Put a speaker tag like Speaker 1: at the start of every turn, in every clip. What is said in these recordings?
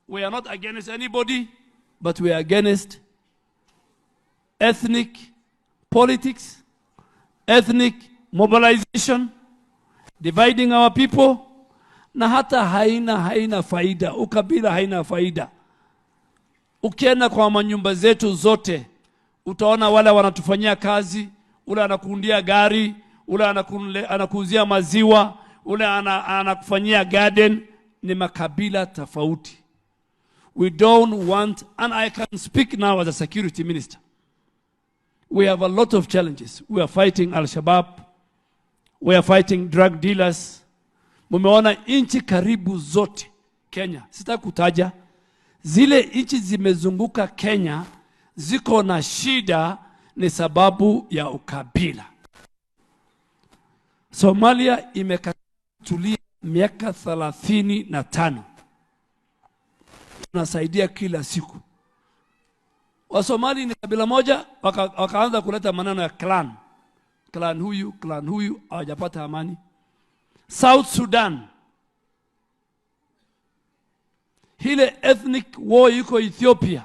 Speaker 1: We are not against anybody, but we are against ethnic politics, ethnic mobilization, dividing our people, na hata haina faida. Ukabila haina faida. Ukienda kwa manyumba zetu zote utaona wale wanatufanyia kazi, ule anakuundia gari, ule anakuuzia maziwa, ule anakufanyia garden, ni makabila tofauti. We don't want, and I can speak now as a security minister. We have a lot of challenges. We are fighting Al-Shabaab. We are fighting drug dealers. Mumeona nchi karibu zote Kenya, sitaki kutaja zile nchi zimezunguka Kenya ziko na shida, ni sababu ya ukabila. Somalia imekatulia miaka 35, tunasaidia kila siku. Wasomali ni kabila moja, wakaanza kuleta maneno ya clan, clan huyu, hawajapata amani. South Sudan, ile ethnic war iko Ethiopia.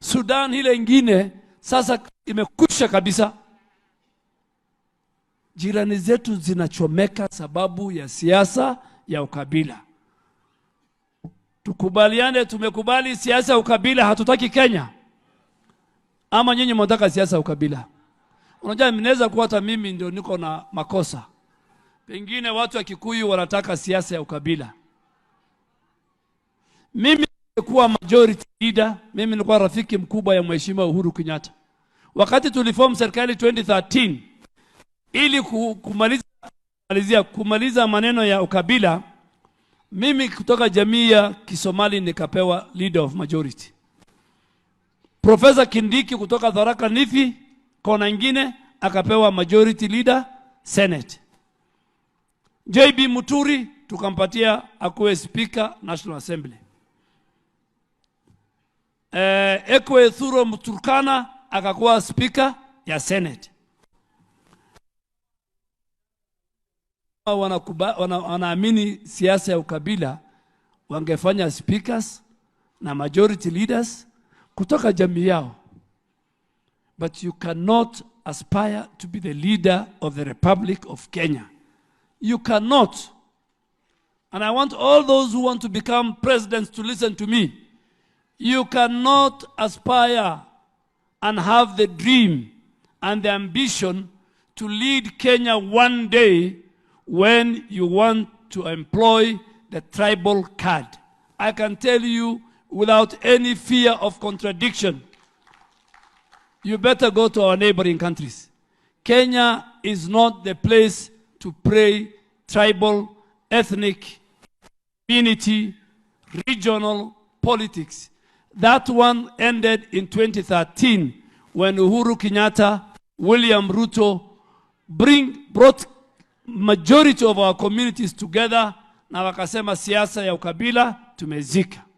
Speaker 1: Sudan ile ingine sasa imekwisha kabisa. Jirani zetu zinachomeka sababu ya siasa ya ukabila. Tukubaliane, tumekubali siasa ya ukabila, hatutaki Kenya. Ama nyinyi mnataka siasa ya ukabila? Unajua, mnaweza kuwa hata mimi ndio niko na makosa. Pengine watu wa Kikuyu wanataka siasa ya ukabila. Mimi nilikuwa majority leader, mimi nilikuwa rafiki mkubwa ya Mheshimiwa Uhuru Kenyatta. Wakati tuliform serikali 2013 ili kumaliza maneno ya ukabila, mimi kutoka jamii ya Kisomali nikapewa leader of majority. Professor Kindiki kutoka Tharaka Nithi kona ingine akapewa majority leader Senate. JB Muturi tukampatia akuwe speaker National Assembly. Ekwe Ethuro Mturkana akakuwa speaker ya Senate. Wanaamini siasa ya ukabila, wangefanya speakers na majority leaders kutoka jamii yao. But you cannot aspire to be the leader of the Republic of Kenya. You cannot. And I want all those who want to become presidents to listen to me. You cannot aspire and have the dream and the ambition to lead Kenya one day when you want to employ the tribal card. I can tell you without any fear of contradiction, you better go to our neighboring countries. Kenya is not the place to play tribal, ethnic, community, regional politics. That one ended in 2013 when Uhuru Kenyatta, William Ruto brought majority of our communities together na wakasema siasa ya ukabila tumezika.